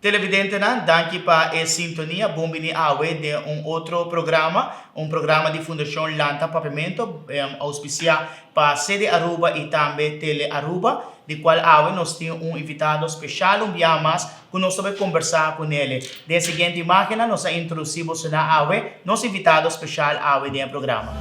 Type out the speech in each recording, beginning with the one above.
Televidentenan, danki pa e sintonia. Bon bini awe den un otro programa, un programa di Fundacion Lanta Papiamento, auspiciá pa CD Aruba y tambe Tele Aruba, di cual awe nos tin un invitado special un biaha mas cu nos ta bay combersa cu nele. Den e siguiente imagennan nos a introduci bosonan awe nos invitado special awe den e programa.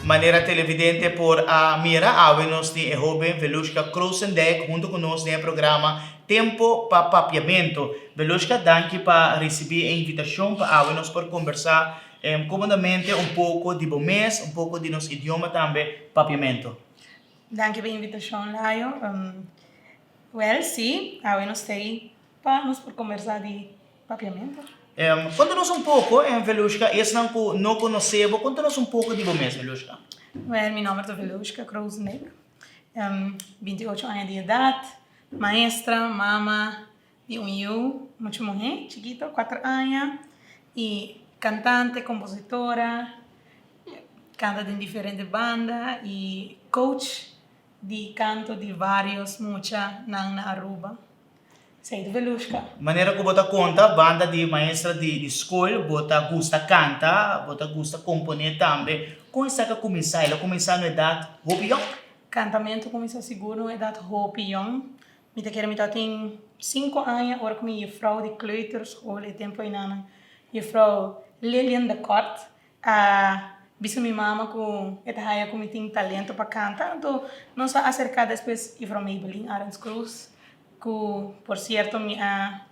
Manera televidente por a mira, awe nos tin e hoben Velushka Krosendijk hunto cu nos den e programa Tempo pa Papiamento. Velushka, danki pa ricibi e invitacion pa awe nos por conbersa comodamente un poco di bo mes, un poco di nos idioma tambe, Papiamento. Danki pa e invitacion, Layo. Wel, si, awe nos ta ei pa nos por conbersa di Papiamento. Konta nos un poko, Velushka, esnan ku no konosé bo, konta nos un poko di bo mes, Velushka. Wel, mi nomber ta Velushka Kroosendijk, 28 aña di edat, maestra, mama di un yu mucha muhé chikito, kuater aña, i kantante, kompositora, kanta den diferente banda i coach di kanto di varios muchanan na Aruba. Esei ta Velushka. Manera ku bo ta konta, banda di maestra di skol, bo ta gusta kanta, bo ta gusta komponé tambe. Kon esaki a kuminsá? El a kuminsá na un edat hopi yòn? Kantamentu kuminsá sigur na un edat hopi yòn. Mi ta kere mi tabatin sinku aña ora ku mi jefrou di kleuterschool e tempu einanan, jefrou Lilian de Kort, a bisa mi mama ku e ta haya ku mi tin talento pa kanta. Anto nos a aserká despues jefrou Maybelline Arends Cruz Ku por sierto mi a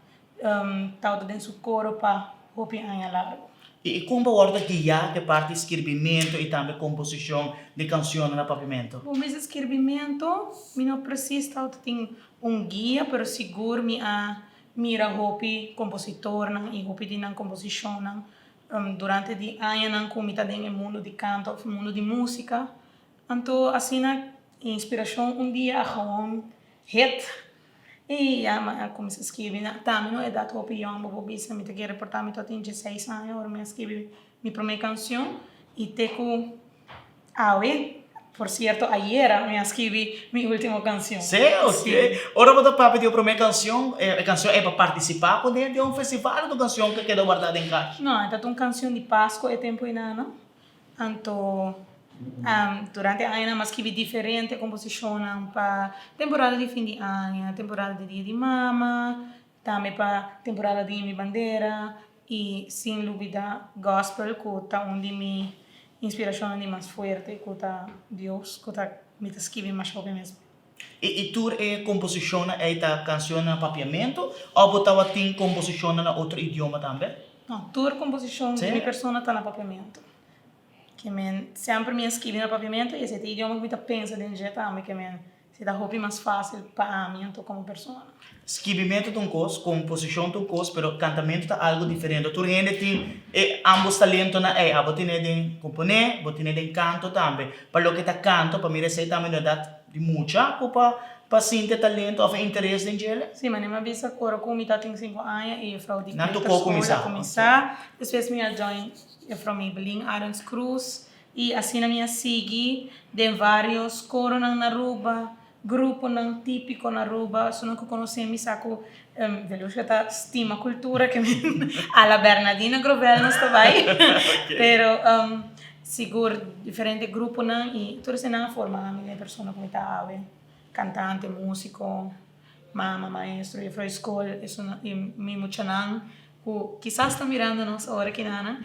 tauta den su koro pa hopi aña largu. I kon bo wòrdu guiá ku e parti skirbimentu i tambe komposishon di kanshonnan na papiamentu? Bo mester skirbimentu, mi no presis tauta tin un guia, pero sigur mi a mira hopi kompositornan i hopi di nan komposishonnan durante di añanan ku mi ta den e mundu di kanto òf mundu di músika. Anto asina e inspirashon un dia a gewoon hit i ya mi a kuminsá skibi. Tambe no edat hopi yòn bo por bisa mi ta kere por ta mi tabatin dieseis aña ora mi a skibi mi promé kanshon i te ku awe, por sierto ayera mi a skibi mi último kanshon. Sí? Oké. Ora bo ta papia di bo promé kanshon, e kanshon ei pa partisipá kuné den un festival òf ta un kanshon ku a keda wardá den kash? No, e ta un kanshon di Pasko e tempu einan. Anto durante añanan mi a skibi diferente komposishonnan pa temporada di fin di aña, temporada di dia di mama, tambe pa temporada di mi bandera i sin lubida gospel ku ta un di mi inspirashonnan di mas fuerte ku ta Dios ku ta mi ta skibi masha hopi mes. I tur e komposishonnan ei ta kanshonnan na papiamentu òf bo tabatin komposishonnan na otro idioma tambe? No, tur komposishon di mi persona ta na papiamentu. Ke men semper mi a skibi na papiamentu i esei ta e idioma ku mi ta pensa den dje tambe ke men esei ta hopi mas fásil pa ami anto komo persona. Skibimentu ta un kos, komposishon ta un kos, pero kantamentu ta algu diferente. Tur hende tin e ambos talentonan ei. Abo tene den komponé, bo tene den kanto tambe. Pa loke ta kanto, pa mira esei tambe no edat di mucha ku pa pa sinti e talento òf e interes den djele. Sí, manera mi a bisa ku ora ku mi tatin sinku aña e juffrouw di kleuterschool a kuminsá. Despues mi a join juffrouw Maybelline Arends Cruz i asina mi a sigui den vários koronan na Aruba. Gruponan típiko na Aruba, esunnan ku konosé mi sa ku Velushka ta stima kultura ke mi a la Bernadina Grovel nos ta bai. Pero. Sigur diferente gruponan y tur esnan a forma mi den e persona cu mi ta awe, cantante, musico, mama, maestro, juffrouw di scol, esun y mi muchanan cu kisas ta mirando nos ora kinanan,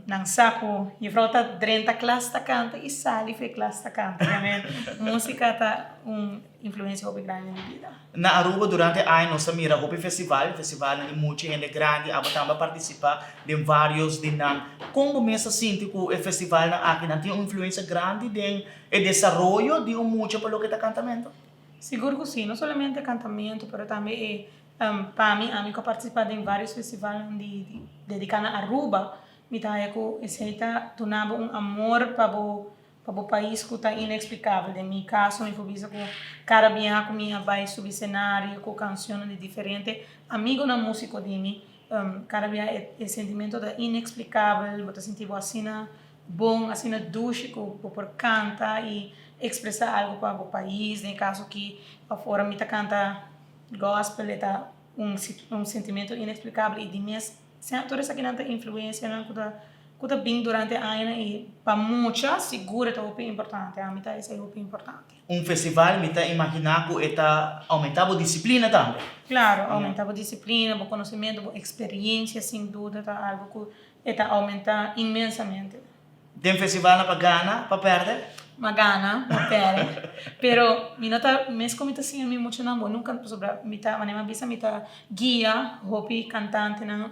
nan sa cu juffrouw ta drenta klas ta canta y sali for e klas ta canta. Musica ta un influencia hopi grandi den mi bida. Na Aruba durante aña nos ta mira hopi festival, festivalnan di mucha hende grandi, abo tambe a participa den varios di nan. Con bo mes ta sinti cu e festivalnan aki nan tin un influencia grandi den e desaroyo di un mucha pa loke ta cantamento? Sigur cu si, no solamente cantamento pero tambe e pa mi, ami cu a participa den varios festivalnan di dedica na Aruba, mi ta haya cu esey ta duna bo un amor pa bo Pa bo pais ku ta ineksplikabel. Den mi kaso mi por bisa ku kada biaha ku mi a bai subi senario ku kanshonnan di diferente amigonan músiko di mi, kada biaha e sentimento ta ineksplikabel, bo ta sinti bo asina bon, asina dushi ku bo por kanta i ekspresá algu pa bo pais. Den e kaso aki òf ora mi ta kanta gòspel e ta un sentimento ineksplikabel i di mes Tur esakinan ta influencianan cu ta cu ta bin durante añanan y pa mucha sigur e ta hopi importante. Ami ta esey hopi importante. Un festival mi ta imagina cu e ta aumenta bo disciplina tambe. Claro, aumenta bo disciplina, bo conocimento, bo experiencia sin duda ta algo cu e ta aumenta inmensamente. Den festivalnan pa gana, pa perde? Ma gana, ma perde. Pero mi no ta, mes cu mi ta siña mi muchanan bo nunca, pasobra mi ta, manera mi a bisa, mi ta guia hopi cantantenan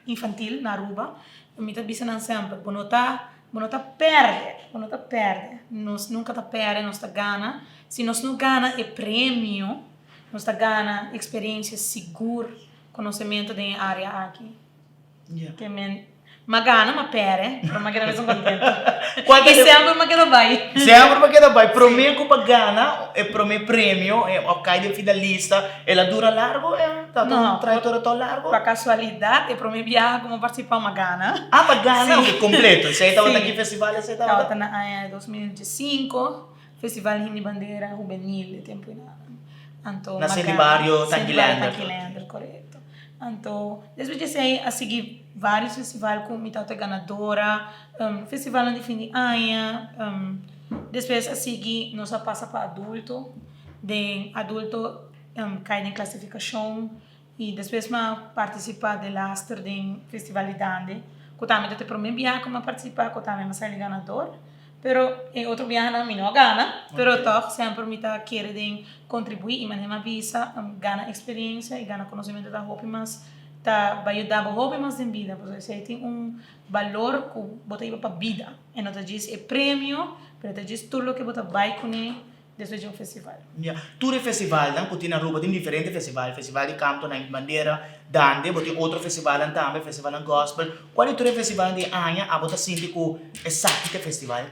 infantil na Aruba. Mi ta bisa nan semper, bo no ta, bo no ta perde, bo no ta perde. Nos nunca ta perde, nos ta gana. Si nos no gana e premio, nos ta gana experiencia sigur, conocemento den e area aki. Ke men m'a gana, m'a pere, pero m'a keda mesun kontento. I semper m'a keda bai. Semper m'a keda bai. Prome ku b'a gana e prome premio òf kai den finalista, el a dura largo? Ta un trayektoria tò largo? Pa kasualidat e prome biaha ku m'a partisipá m'a gana. Ah, b'a gana? Oke, kompleto. Esei tabata ki festival esei tabata? Tabata na aña 2015, Festival Himno y Bandera Hubenil e tempu einan. Anto Na Senti Bario Tanki Leander. Tanki Leander, korekto. Anto despues di esei a sigui varios festival ku mi tabata ganadora, festivalnan di fin di aña, despues a sigui nos a pasa pa adulto, den adulto kai den klasifikashon i despues mi a partisipá delaster den festival di Dande ku tambe ta e promé biaha ku mi a partisipá ku tambe mi a sali ganador. Pero e otro biahanan mi no a gana, pero tòg semper mi ta kere den kontribuí i manera mi a bisa, gana eksperensia i gana konosementu ta hopi mas, ta bai yuda bo hopi mas den bida, pasobra esei tin un balor ku bo ta hiba pa bida, e no ta djis e premio, pero e ta djis tur loke bo ta bai kuné despues di un festival. Ya, tur e festivalnan ku tin na Aruba tin diferente festival, festival di kanto na bandera, dande, bo tin otro festivalnan tambe, festivalnan gospel. Kual di tur e festivalnan di e aña abo ta sinti ku esaki ta e festival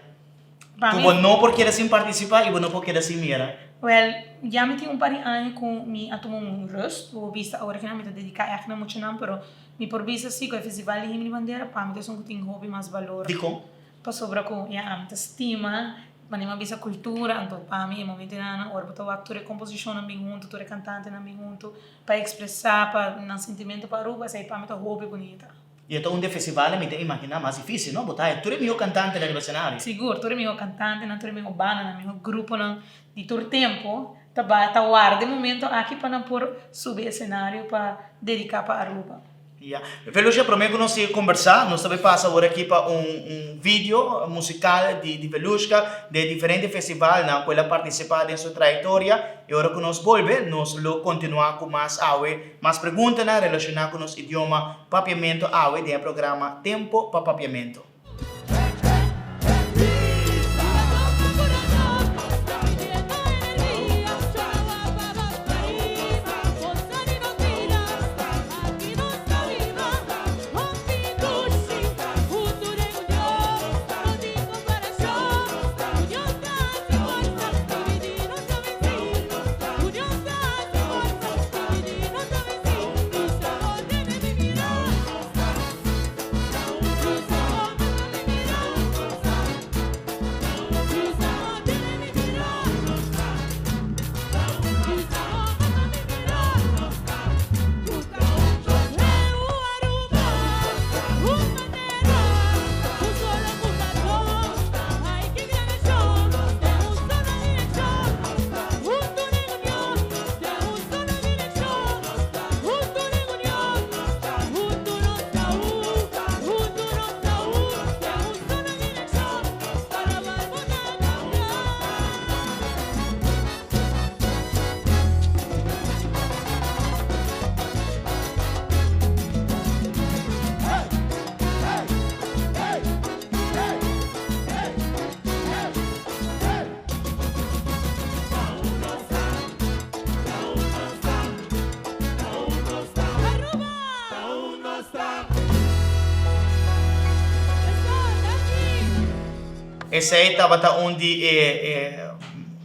ku bo no por keda sin partisipá i bo no por keda sin mira? Wèl, ya mi tin un par di aña ku mi a tuma un rust, bo por bisa awor aki mi ta dediká ègt na muchanan, pero mi por bisa si ku e festival di Himno di Bandera pa mi ta esun ku tin hopi mas balor. Dikon? Pasobra ku ya ami ta stima, manera mi a bisa kultura, anto pa mi e momentonan ora bo ta wak tur e komposishonnan bin huntu, tur e kantantenan bin huntu pa ekspresá pa nan sentimentu pa Aruba, esei pa mi ta hopi bunita. I e ta un di e festivalnan mi ta imaginá mas difísil, no? Bo ta haya tur e mihó kantantenan riba senario. Sigur, tur e mihó kantantenan, tur e mihó bandanan, mihó gruponan di tur tempu ta bai ta warda e momento aki pa nan por subi e senario pa dediká pa Aruba. Ya. Velushka, prome ku nos sigui kombersá, nos ta bai pasa awor aki pa un un video musikal di di Velushka den diferente festivalnan ku el a partisipá den su trayektoria. I ora ku nos bolbe, nos lo kontinuá ku mas awe, mas preguntanan relashoná ku nos idioma Papiamentu awe den e programa Tempo pa Papiamentu. Esei tabata un di e e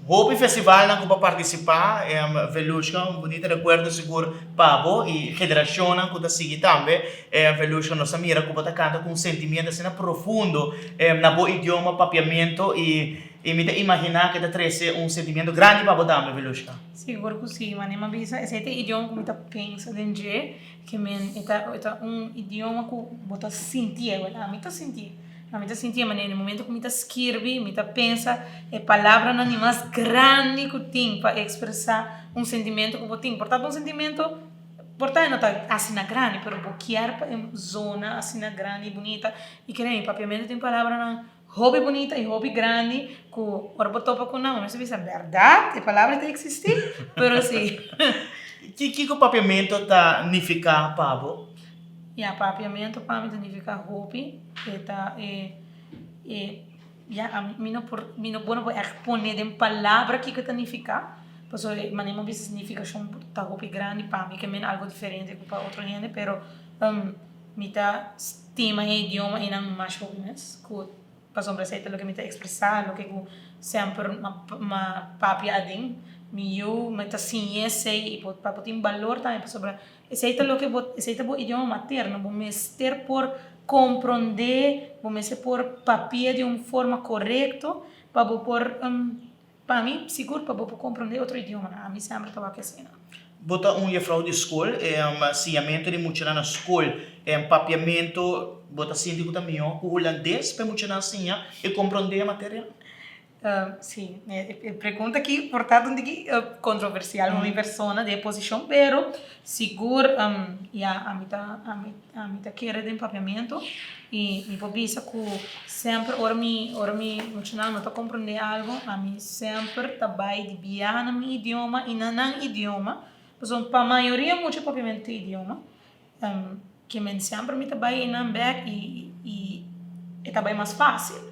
hopi festivalnan ku bo a partisipá. Velushka, un bunita rekuerdo sigur pa bo i generashonnan ku ta sigui tambe. Velushka, nos a mira ku bo ta kanta ku un sentimiento asina profundo na bo idioma papiamento i i mi ta imaginá ku e ta trese un sentimiento grandi pa bo tambe, Velushka. Sigur ku si, manera mi a bisa esei ta e idioma ku mi ta pensa den dje. Ke men e ta e ta un idioma ku bo ta sintié, wèl ami ta sintié. Ami ta sintié manera den momento ku mi ta skirbi, mi ta pensa e palabranan di mas grandi ku tin pa ekspresá un sentimentu ku bo tin. Por ta un sentimentu, por ta e no ta asina grandi, pero bo kier pa e zona asina grandi i bunita. I kere mi papiamentu tin palabranan hopi bunita i hopi grandi ku ora bo topa ku nan bo mester bisa, bèrdat e palabra ta eksistí? Pero si. Kiko papiamentu ta nifiká pa bo? Ya, papiamentu pa mi ta nifiká hopi. E ta e e ya ami mi no por mi no bo no por ègt pone den palabra kiko e ta nifiká pasobra e manera mi a bisa signifikashon ta hopi grandi pa mi ke men algu diferente ku pa otro hende pero Mi ta stima e idioma einan mas hopi mes ku pasobra esei ta loke mi ta ekspresá, loke ku semper m'a papia aden. Mi yu mi ta siñ'é esei i pa bo tin balor tambe pasobra esei ta loke bo esei ta bo idioma materno, bo mester por komprondé, bo mester por papia di un forma korekto pa bo por Pa mi, sigur pa bo por comprende otro idiomanan. Ami semper ta wak asina. Bo ta un jefrouw di skol, siñamentu di muchanan na skol, papiamentu, bo ta sinti ku ta mihó ku hulandes pa e muchanan siña i komprondé e materia? Sí, e pregunta aki por ta un tiki kontroversial pa mi persona den e posishon, pero sigur ya ami ta ami ta kere den papiamentu. I mi por bisa ku semper ora mi ora mi muchanan no ta komprondé algu, ami semper ta bai di biaha na mi idioma i na nan idioma, pasobra pa mayoria mucha papiamentu ta idioma, ke men semper mi ta bai einan bèk i i e ta bai mas fásil.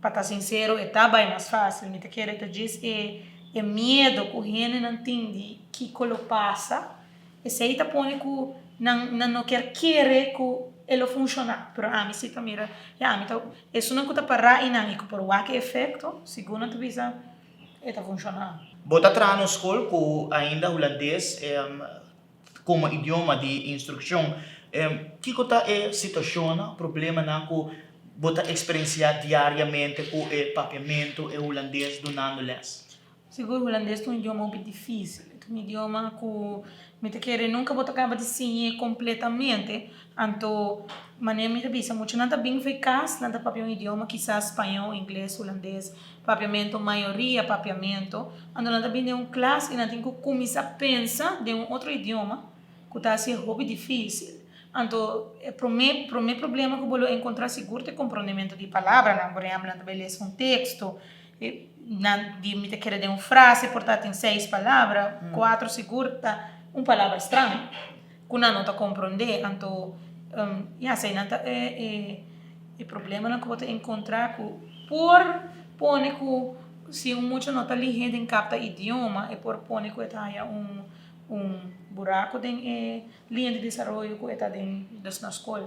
Pa ta sinsero e ta bai mas fásil, mi ta kere ta djis e e miedo ku hendenan tin di kiko lo pasa. Esei ta pone ku nan nan no kier kere ku e lo funshoná. Pero ami si ta mira, ya ami ta esunnan ku ta pará einan i ku por wak e efekto, sigur nan ta bisa e ta funshoná. Bo ta traha na un skol ku ainda hulandes komo idioma di instrukshon. Kiko ta e situashonnan, problemanan ku bo ta eksperensiá diariamente ku e papiamentu, e hulandes dunando lès? Sigur hulandes ta un idioma hopi dificil. E ta un idioma cu mi ta kere nunca bo ta caba di siñ'e completamente. Anto manera mi ta bisa muchanan ta bin for e cas nan ta papia un idioma kisas spañol, ingles, hulandes, papiamento, mayoria papiamento. Anto nan ta bin den un klas y nan tin cu cuminsa pensa den un otro idioma cu ta haci'e hopi dificil. Anto e prome prome problema cu bo lo encontra sigur ta e comprondemento di palabranan. Por ehempel nan ta bay lesa un texto. Nan di mi ta kere den un frase por ta tin seis palabra, cuatro sigur ta un palabra straño cu nan no ta comprende. Anto ya esey nan ta e e problemanan cu bo ta encontra cu por pone cu si un mucha no ta lihe den capta idioma e por pone cu e ta haya un un buraco den e liña di desaroyo cu e ta den dus na scol.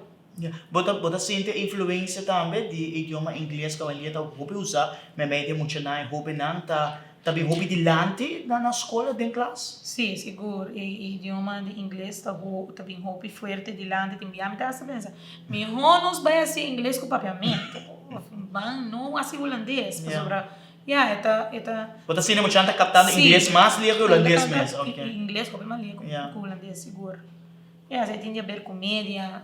Bo ta bo ta sinti e influencia tambe di e idioma ingles ku awendia ta hopi usa meimei di e muchanan e hobennan ta ta bin hopi dilanti na na skol den klas? Sí, sigur e idioma di ingles ta ho ta bin hopi fuerte dilanti tin bia mi ta hasta pensa mihó nos bai hasi ingles ku papiamentu of ban no hasi hulandes pasobra ya e ta e ta Bo ta sinti e muchanan ta kaptando ingles mas lier ku hulandes mes? Ingles hopi mas lier ku hulandes sigur. Ya, esei tin di haber ku media,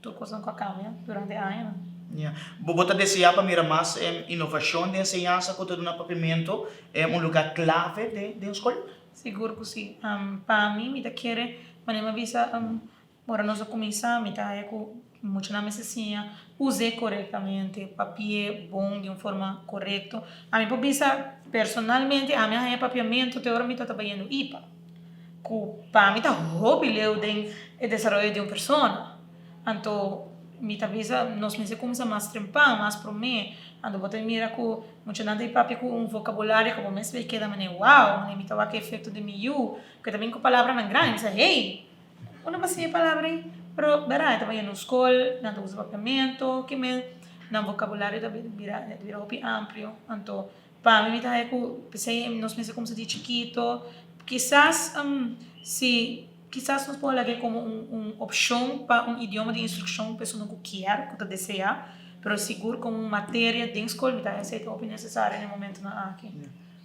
tur kosnan ku a kambia durante e añanan. Ya. Bo bo ta deseá pa mira mas inovashon den enseñansa ku ta duna papiamentu un lugá klave den den skol? Sigur ku si. Pa mi, mi ta kere, manera mi a bisa ora nos a kuminsá, mi ta haya ku muchanan mester siña us'é korektamente, papi'é bon di un forma korekto. Ami por bisa personalmente, ami a haña papiamentu te ora mi tabata bayendo ipa. Ku pa mi ta hopi leu den e desaroyo di un persona. Anto mi ta bisa nos mester kuminsá mas trempan, mas promé. Anto bo ta mira ku muchanan ta e papia ku un vokabulario ku bo mes bay keda manera wow, manera mi ta wak e efekto den mi yu, ku e ta bin ku palabranan grandi. Mi sa hey, unda bo a siña e palabra ei? Pero bèrdat e ta bai na un skol, nan ta usa papiamentu, kimen. Nan vocabulario ta bira bira hopi amplio. Anto pa mi mi ta haya ku p'esei nos mester kumsa di chikito. Kisas si kisas nos por lag'é komo un un opshon pa un idioma di instrukshon pa esunnan ku kier, ku ta deseá, pero sigur komo un materia den skol mi ta haya esei ta hopi nesesario na e momentonan aki.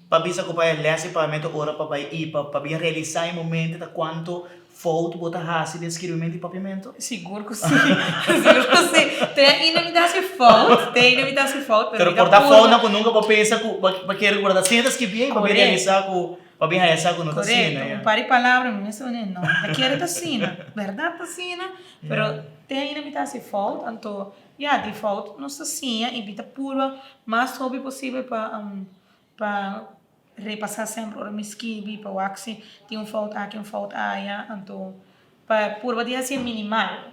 Pa bisa ku pa e lès di papiamento ora pa bai i pa pa bin realisá e momento ta kuantu fout bo ta hasi den skirbimentu di papiamento? Sigur ku si, sigur ku si. Te ainda mi ta hasi fout, te ainda mi ta hasi fout, pero mi ta por ta purba. foutnan ku nunka bo pensa ku bo bo kere ku bo ta asina ta skirbié i pa bin realisá ku pa bin haya sa ku no ta asina. Korekto, un par di palabra mi mester pone no, ta kere ta asina, bèrdat ta asina, pero te ainda mi ta hasi fout, anto ya di fout nos ta siña i mi ta purba mas hopi posibel pa Pa repasá semper ora mi skibi, pa wak si tin un fout aki, un fout aya, anto pa purba di hasié minimal.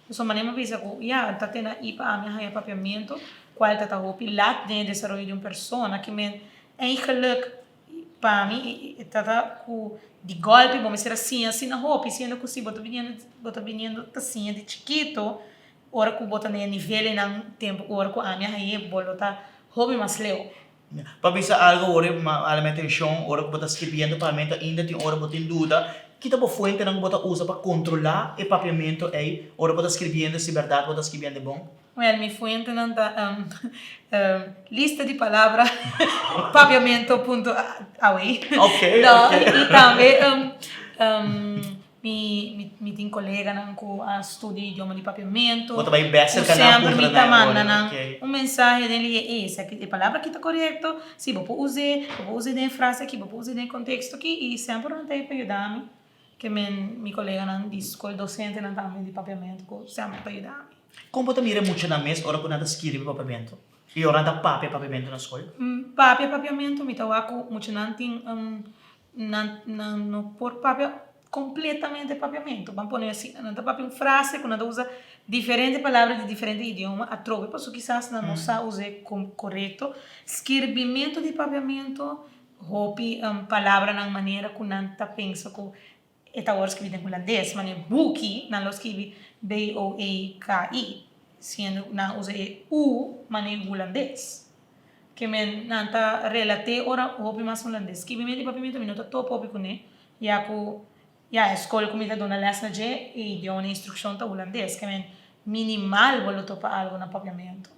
Pasobra manera mi a bisa ku ya, ta tene i pa ami a haña papiamentu, kual ta ta hopi lat den e desaroyo di un persona, ki men eigenlijk pa mi e ta ta ku di gòlpi bo mester a siña asina hopi, siendo ku si bo ta biniendo bo ta biniendo ta siña di chikito, ora ku bo ta na e nivelnan tempu ora ku ami a hañ'é bo lo ta hopi mas leu. Pa bisa algo ora e hala mi atencion, ora cu bo ta scribiendo papiamento ainda tin ora bo tin duda, ki ta bo fuentenan cu bo ta usa pa controla e papiamento ey ora bo ta scribiendo si berdad bo ta scribiendo bon? Wel, mi fuentenan ta lista di palabra papiamento punto awe. Ok, ok. Y tambe Mi mi tin koleganan ku a studia idioma di papiamentu, Bo ta bai bèk ku serka nan semper mi puntra ta nan manda ora, nan ok. un mensahe den li'e, ey esaki e palabra aki ta korekto, si bo por us'é, bo por us'é den e frase aki, bo por us'é den e konteksto aki, i semper nan ta ei pa yuda mi, ke men mi koleganan di skol dosentenan tambe di papiamentu ku semper ta yuda mi. Kon bo ta mira e muchanan mes ora ku nan ta skirbi papiamentu i ora nan ta papia papiamentu na skol? Papia papiamentu mi ta wak ku muchanan tin Nan nan no por papia completamente papiamento, ban pone asina. Nan ta papia un frase cu nan ta usa diferente palabra di diferente idioma atrobe pasobra kisas nan no sa us'e corecto. Skirbimento di papiamento, hopi palabranan manera cu nan ta pensa cu e ta wor skibi den hulandes, manera buki nan lo skibi B-O-E-K-I, siendo cu nan a usa e U manera hulandes. Ke men nan ta relat'é ora hopi mas hulandes. Skibi mi di papiamentu mi no ta topa hopi kuné, ya ku ya e skol ku mi ta duna lès na dje e idioma di instrukshon ta hulandes. Ke men minimal bo lo topa algu na papiamentu.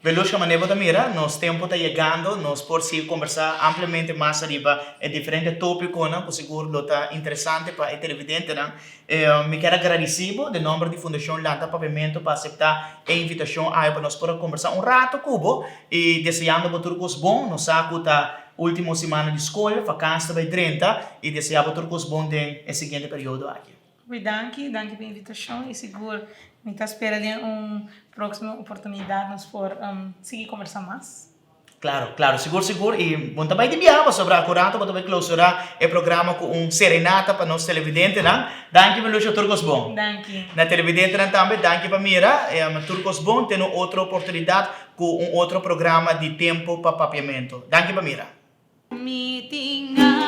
Velushka, manera bo ta mira, nos tempu ta yegando, nos por sigui kombersá ampliamente mas ariba e diferente tópikonan ku sigur lo ta interesante pa e televidentenan. Mi kier a gradisí bo den nomber di Fundashon Lanta Papiamentu pa aseptá e invitashon awe pa nos por a kombersá un rato ku bo i deseando bo tur kos bon. Nos sa ku ta último simana di skol, vakans ta bai drenta i deseá bo tur kos bon den e siguiente periodo aki. Hopi danki, danki pa e invitashon i sigur mi ta spera den un próksimo oportunidat nos por sigui kombersá mas. Claro, claro, sigur sigur y bo no ta bay di biaha pasobra cu rato bo ta bay clausura e programa cu un serenata pa nos televidentenan. Danki Melusha, tur cos bon. Danki. Na televidentenan tambe danki pa mira, tur cos bon, te un otro oportunidad cu un otro programa di Tempo pa Papiamento. Danki pa mira. Mi tin.